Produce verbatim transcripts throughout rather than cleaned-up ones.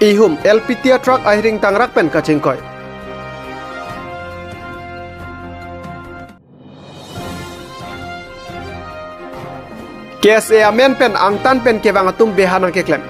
Ihum L P T a truck ahiring tangrak pen kachingkoi. K S A amen pen angtan pen kevang atum beha nangkeklem.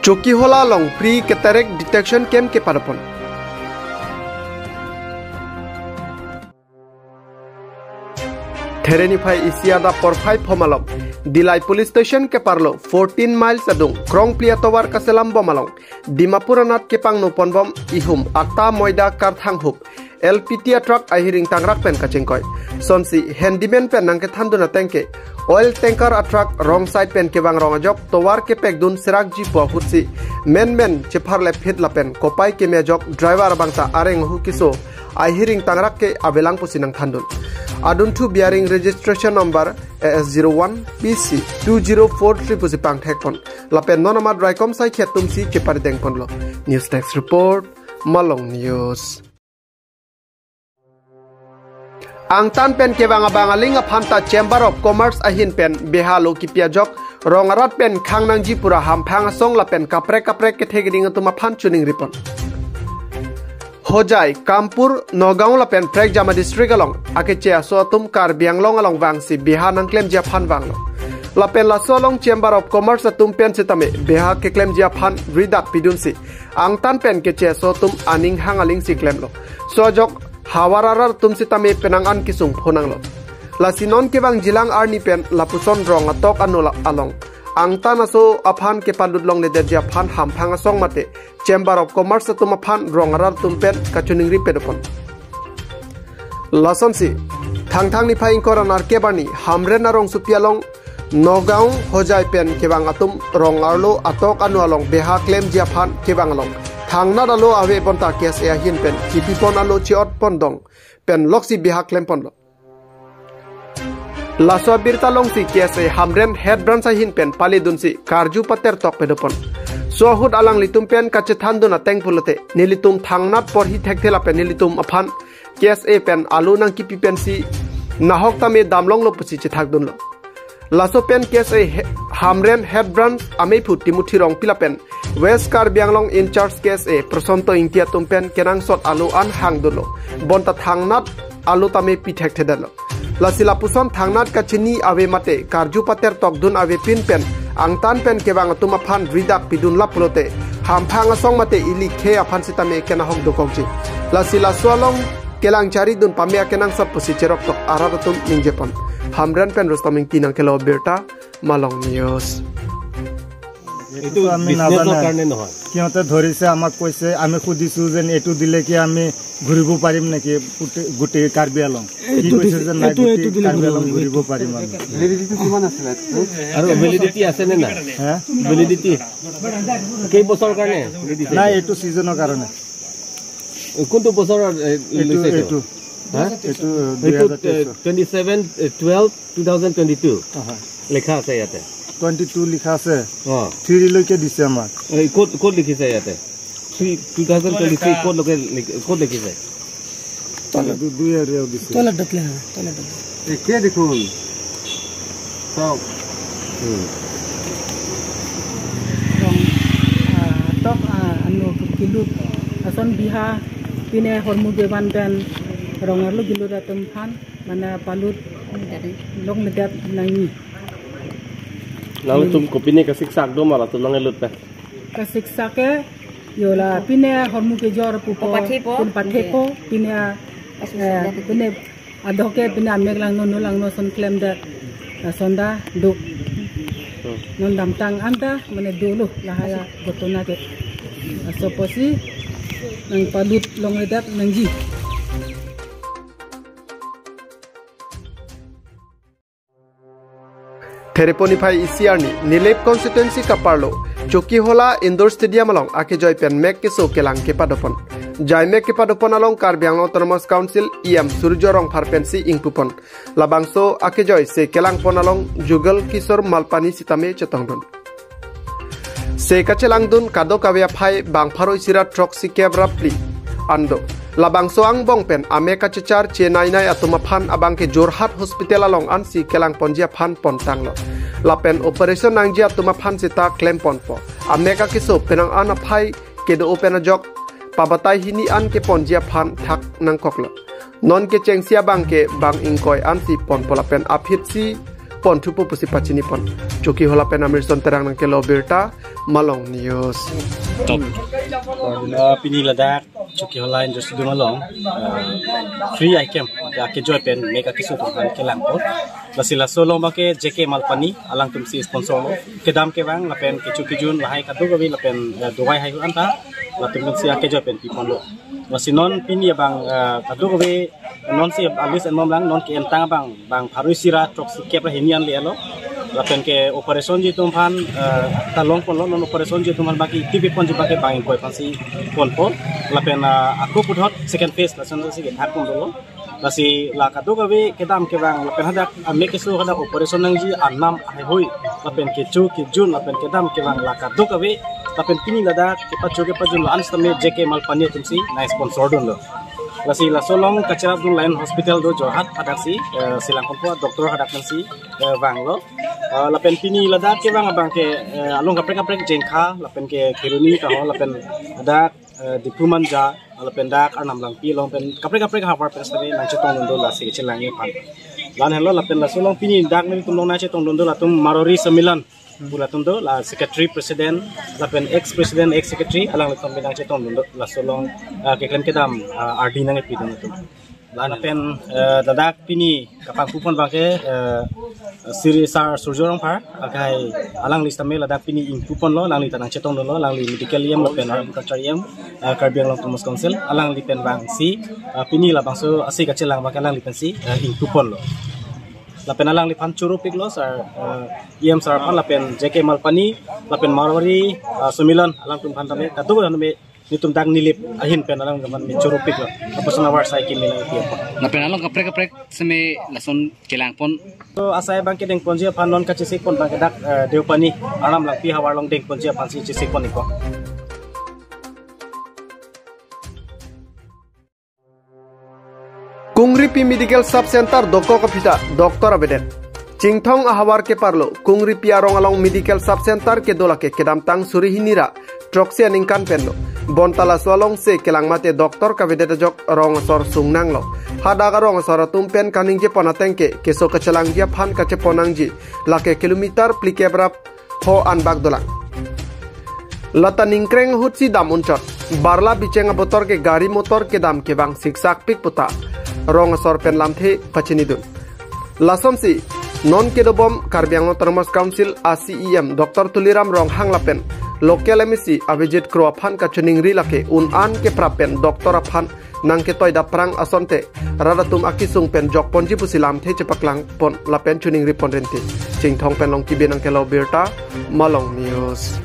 Chokihola along free cataract detection camp kepadopon. There niphai isi adap porphai pho malom Dillai Police Station keparlo fourteen miles adung krongpli atovar kaselam bom along Dimapur anat kepangno ponbom ihum Akta Moida karthang hup L P T a truck ahiring tangrak pen kachingkoi. Sonsi handyman pen nangkethandun ateng ke oil tanker a truck wrong side pen kevang rong ajok tovar kepekdun serakji pu ahutsi menmen chepharle phit lapen kopai keme ajok driver abangta areng ahu keso ahiring tangrak ke avelang pusi nangthandun. Adunthu bearing registration number A S zero one P C two zero four three pusi pangthekpon. Lapen non amat raikom saikhi atumsi cheparidengponlo. News Desk Report, Malong News. Angtan pen kevang abang aling aphanta Chamber of Commerce ahin pen beha lo kipi ajok rong arat pen khang nangji pura hamphang asong lapen kaprek kaprek kethe keding atum aphan chuning ripon. Hojai, Kampur, Nagaon lapen prekjama district along akeche aso atum Karbi Anglong along vangsi beha nangklemji aphan vanglo. Lapen laso along Chamber of Commerce atum pen sitame beha keklemji aphan ridak pidunsi angtan pen keche aso atum aning hang alingsi klemlo. So ajok havar arat atum sitame penang an kesung phonanglo. Lasi non kevang jilang arni pen lapuson rong atok ano la-, along angtan aso aphan kepalut longledetji aphan hamphang asong mate Chamber of Commerce atum aphan rong arat atum pen kachiningri pedopon. Lasonsi, Thangthang niphai ingkoi ra nerkep arni Hamren arongsopi along Nagaon Hojai pen kevang atum rong arlo atok ano along beha klemji aphan kevang along thangnat alo ave bonta K S A ahin pen kipipon alo chiot pondong pen loksi beha klemponlo. Laso abirta alongsi K S A Hamren Head Branch ahin pen paledunsi karju patertok pedopon. So ahut alanglitum pen kachethandun ateng pulote nelitum thangnat porhi thekthe lapen nelitum aphan K S A pen alo nangkipi pensi nahok tame damlonglo pusi chethakdunlo. Laso pen K S A he-, Hamren Head Branch ameiphu Timothy Rongpi lapen West Karbi Anglong in charge K S A Prosanto Ingti atum pen kenangsot alo an hangdunlo. Bonta thangnat alo tame pi thekthedetlo. Lasi lapuson thangnat kachini ave mate karju patertokdun avepin pen angtan pen kevang atum aphan ridak pidun lapulote hamphang asong mate ili khe aphan sitame kenahok dokokji. Lasi laso along kelang charidun pame akenangsot pusi cheroktok arat atum ningjepon. Hamren pen Rustom Ingti nangkelo birta, Malong News. এইটো আমি বিজনেছৰ নাজানো। কাৰণে নহয়। সিহঁতে ধৰিছে, আমাক কৈছে, আমি সুধিছো যেন এইটো দিলে কি আমি ঘূৰিব পাৰিম নেকি গোটেই, গোটেই কাৰ্বি আলং? কি এইটো কৈছে দিছে, যে নাই, এইটো, গোটেই এইটো দিলে কাৰ্বি আলং ঘূৰিব ঘূৰিব পাৰিম আমি। ভেলিডিটিটো কিমান আছিলে? আৰু ভেলিডিটি আছে নে নাই? হে? ভেলিডিটি কেই বছৰৰ কাৰণে দিছে? নাই, এইটো ছিজনৰ কাৰণে। কোনটো বছৰৰ, এ, এইটো, লৈছে এইটো? এইটো। হা? এইটো এইটো, দুই হাজাৰ তেইছ। Uh, twenty seven, uh, twelve, two thousand twenty two. অ, হয়। লিখা আছে ইয়াতে। টুৱেণ্টি টু লিখা আছে। অ। থ্ৰীলৈকে দিছে আমাক। এই ক'ত, ক'ত লিখিছে ইয়াতে? Three, two thousand twenty three ক'ত লোকে লিখি-, ক'ত লিখিছে? তলত। দু-, দুই এৰিয়াও দিছে। তলত দকলে হয়, তলত দকলে। একে দেখোন। চাওক। হুম। Rong, ah, tok, ah, ano, kilut. Ason beha, pine hormu kevan pen, rong arlo kilut atum aphan, mana palut, longledet nangji. Nangtum kopine kasiksak do ma latum nangkelut pen? Kasiksak ke, yola, pine hormu kejor pupo, Pathepo. Pin pathepo, pine, eh, pine Adok ke pine amek langno, no langno ason klemdet, eh, ason ta do. Hmm. Non damtang anta mane dolo lahai aghotona ke. Laso apotsi nangpalut longledet nangji. There niphai isi arni Nilip constituency kaparlo Chokihola Indoor Stadium along akejoi pen mek keso kelang kepadopon. Jai mek kepadopon along Karbi Anglong Autonomous Council E M Surjya Rongphar pensi ingpupon. Labangso akejoi se kelangpon along Jugal Kishore Malpani sitame chetongdun. Se kachelangdun kadokave aphai bang pharo isi ra throksi kep ra phli an do. Labangso angbong pen amek kachechar chenai nai atum aphan abangke Jorhat Hospital along ansi kelang ponji aphan pontanglo. Lapen operation nangji atum aphan seta klem ponpo. Amek akeso penang an aphai kedo pen ajok pabatai hini an keponji aphan thak nangkoklo. Non kechengsi abangke bang ingkoi ansi ponpo lapen aphitsi ponthupo pusi pachini pon. Chokihola pen Amirson Terang nangkelo birta, Malong News. Top. Ah, pini ladak Chokihola Industry Dung along, ah, free eye camp, ya, kejoi pen mek akeso atum aphan kelang po. Lasi laso along abangke J K Malpani alangtumsi sponsor lo. Kedam kevang lapen kecho kejun lahai kadokave lapen, eh, dawai haihui anta latum pensi akejoi pen piponlo. Lasi non pini abang, eh, kadokave nonsi alis enmom lang, non ke-entang abang, bang pharo isi ra throksi kep ra hini an le-etlo. Lapen ke operation ji atum aphan, eh, ta long ponlo, non operation ji atum aphan abangke iti piponji abangke bang ingkoi aphansi ponpo. Lapen, eh, ako puthot second phase lason si kethak pon dolo. Lasi la kadokave kedam kevang lapen hadak amek keso hadak operation nangji anam haihui lapen kecho kejun lapen kedam kevang la kadokave lapen pini ladak kepacho kepajun la-an sitame J K Malpani atumsi nang sponsor dunlo. Lasi laso along kacherapdun Lion Hospital do Jorhat hadaksi, eh, selang ponpo doctor hadak nangsi, eh, vanglo. Eh, lapen pini ladak kevang abangke, eh, along kaprek kaprek Jengkha lapen ke Kheroni kaho lapen hadak, eh, Diphu Manja lapen dak Arnam Langpi along pen kaprek kaprek havar pen sitame nangchetong dun do lasi kechelangji aphan. La-an henlo lapen laso along pini dak nelitum along nangchetong dun do latum Marwari Sammilan pu latum do, la secretary president lapen ex president ex secretary alanglitum pen nangchetong dun do laso along, ah, keklem kedam, ah, ardi nangkepi dun atum. La-an pen, eh, ladak pini kapangpupon abangke, eh, Sri Sar Surjo Rongphar, akai alangli sitame ladak pini ingpuponlo, alangli ta nangchetong dunlo, alangli medical E M lapen agriculture E M, eh, Karbi Anglong Autonomous Council, alangli pen vangsi, eh, pini labangso ase kachelang abangke alangli pensi, eh, ingpuponlo. Lapen alangliphan choropiklo, Sar, eh, E M Sar aphan lapen J K Malpani, lapen Marwari, eh, Sammilan, alangtum aphan tame, kadokave tame, netum dak Nilip ahin pen alang gaman me choropiklo. Apotsi avarsai kimi nangpi apot. Lapen along kaprek kaprek sitame lason kelangpon. To asai abangke dengponji aphan non kachesik pon abangke dak, eh, Deopani Arnam Langpi havar along dengponji aphansi chesik pon ikpo. Kungripi Medical Sub Center dokok aphi ta doctor avedet. Chinthong ahavar keparlo, Kungripi arong along Medical Sub Center kedo lake kedamtang suri hini ra throksi aningkan penlo. Bonta laso alongsi kelang mate doctor kavedet ajok rong asor sungnanglo. Hadak arong asor atum pen kaningjepon ateng ke keso kachelangji aphan kachepon nangji, lake kilometer phlikep ra pho anbak dolang. Lata ningkreng ahutsi dam unchot. Barla bicheng abotor ke gari motor kedam kevang siksakpik pu ta rong asor pen lamthe pachinidun. Lasonsi non kedobom Karbi Anglong Autonomous Council a C E M Doctor Tuliram Ronghang lapen local M A C Avijit Kro aphan kachiningri lake un-an keprap pen doctor aphan nangketoi dapprang asonte rat atum akesung pen jokponji pusi lamthe chepaklangpon lapen chiningripon rinti. Chinthong pen Longkibi nangkelo birta, Malong News.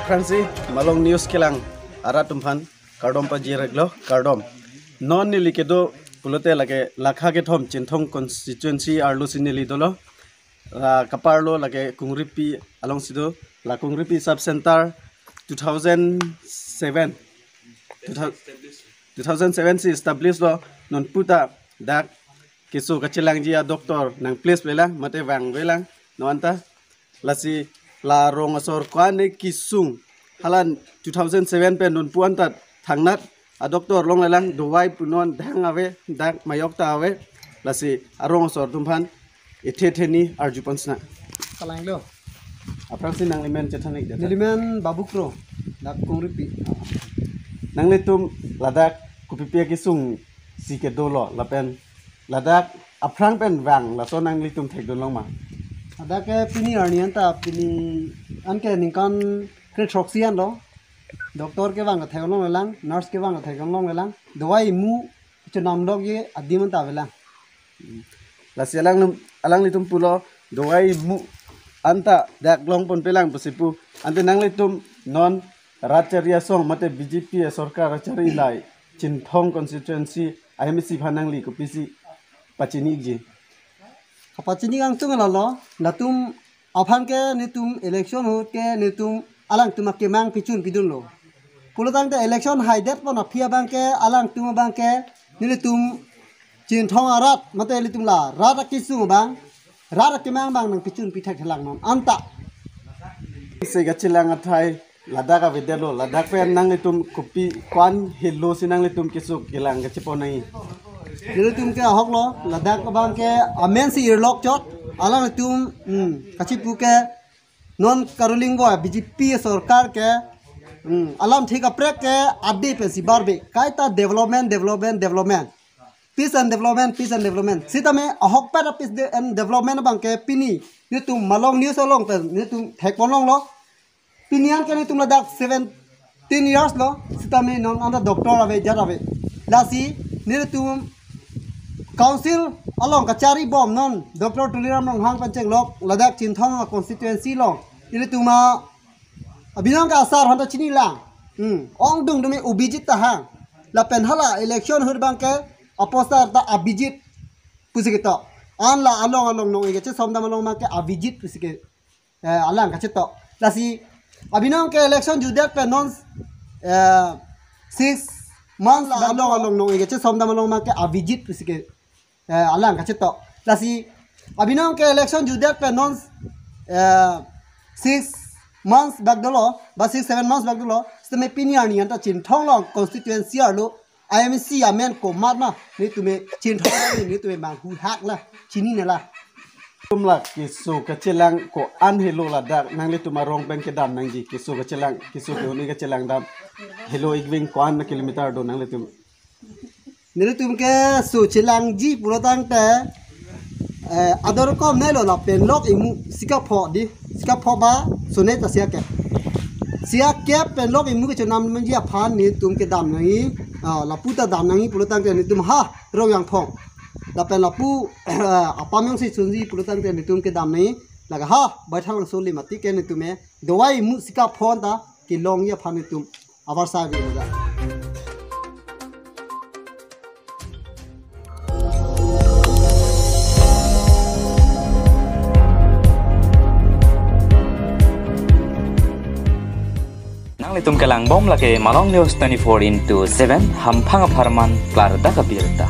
Aphrangsi Malong News kelang arat atum aphan kardom pajir-iklo, kardom. Non neli kedo pulote lake lakha kethom Chinthong constituency arlosi neli dolo. La kaparlo lake Kungripi alongsi do, la Kungripi Sub Center two thousand seven, two thousand seven si establish lo, non puta dak keso kachelangji a doctor nang place velang, mate vang velang, non anta. Lasi la rong asor ko-an ne kesung, hala two thousand seven pen non pu anta thangnat a doctor longlelang, dawai punon dang ave, dak mayok ta ave. Lasi arong asor atum aphan ethe theni arjupon sna. Kalanglo. Aphrangsi nanglimen chethan-ik deta. Nelimen Babu Kro, dak Kungripi. Nanglitum ladak kopipi akesungsi kedolo, lapen ladak aphrang pen vang laso nanglitum thekdun long ma? Ladak ke pini arni anta pini anke ningkan kre throksi anlo. Doctor kevang thekdun longlelang, nurse kevang thekdun longlelang. Dawai imu chenam dok ye adim anta avelang. Lasi alang, alanglitum pulo dawai imu anta dak longpon pelang pusi pu. Ante nanglitum non rat chari asong mate B J P sorkar chari lai Chinthong constituency a M A C aphan nangli kopisi pachini-ikji? Kapachini angsong lalo, latum aphan ke netum election ahut ke netum alangtum akemang pichun pidunlo. Pulotangte election haidet pon aphi abangke alangtum abangke nelitum Chinthong arat mate nelitum la rat akesung abang, rat akemang abang nangpechun pithek thelang non anta. Se kachelang athai ladak avedetlo, ladak pen nanglitum kopi ko-an helo si nanglitum keso kelang kachepon nangji. Nelitum ke ahoklo, ladak abangke amen si irlok chot, alangtum, hmm, kachipu ke non Karuling Boi B J P sorkar ke, hmm, alam thik kaprek ke ade pensi barbe, kaita development, development, development. Peace and development, peace and development. Sitame ahokpet a-peace de-, and development abangke pini nelitum Malong News along pen nelitum thekpon longlo. Pini an ke nelitum ladak seventeen years lo, sitame non anta doctor ave, jat ave. Lasi nelitum council along kacharibom non Doctor Tuliram Ronghang pen chenglok ladak Chinthong a-constituency along. Nelitum a-, abinong ke asar hanta chinilang. Hmm, ongdung dumi Abhijit ta hang. Lapen hala election ahut abangke a-poster ta Abhijit pusi ketok. An la along along nong-e kachesomdam along abangke Abhijit pusi ke, eh, alang kachetok. Lasi abinong ke election jutdet pen non, eh, six months la along along nong-e kachesomdam along abangke Abhijit pusi ke, eh, alang kachetok. Lasi abinong ke election jutdet pen non, eh, six months bak dolo, ba six, seven months bak dolo, sitame pini arni anta Chinthong along constituency arlo I M C amen komat ma, nelitum Chinthong nelitum manghu hak la, chinine la. Tum la keso kachelang ko-an helo ladak nanglitum arong pen kedam nangji, keso kachelang, keso ke-un-e kachelang dam helo ikving ko-an kilometer do nanglitum. Nelitum keso chelangji pulotangte, eh, ador kom nelo lapen lok imu sikapho di, sikapho ba sone ta siakep. Siakep pen lok imu kechonam nangji aphan nelitum kedam nangji, ah, lapu ta dam nangji pulotangte nelitum ha Rongyangphong. Lapen lapu, eh, apam jongsi chunji pulotangte nelitum kedam nangji, laga ha Baithalangso limati ke nelitum e dawai imu sikapho ta kelongji aphan nelitum avarsai ave laga. Nanglitum kelangbom lake Malong News twenty-four into seven, hamphang apharman klardak abirta.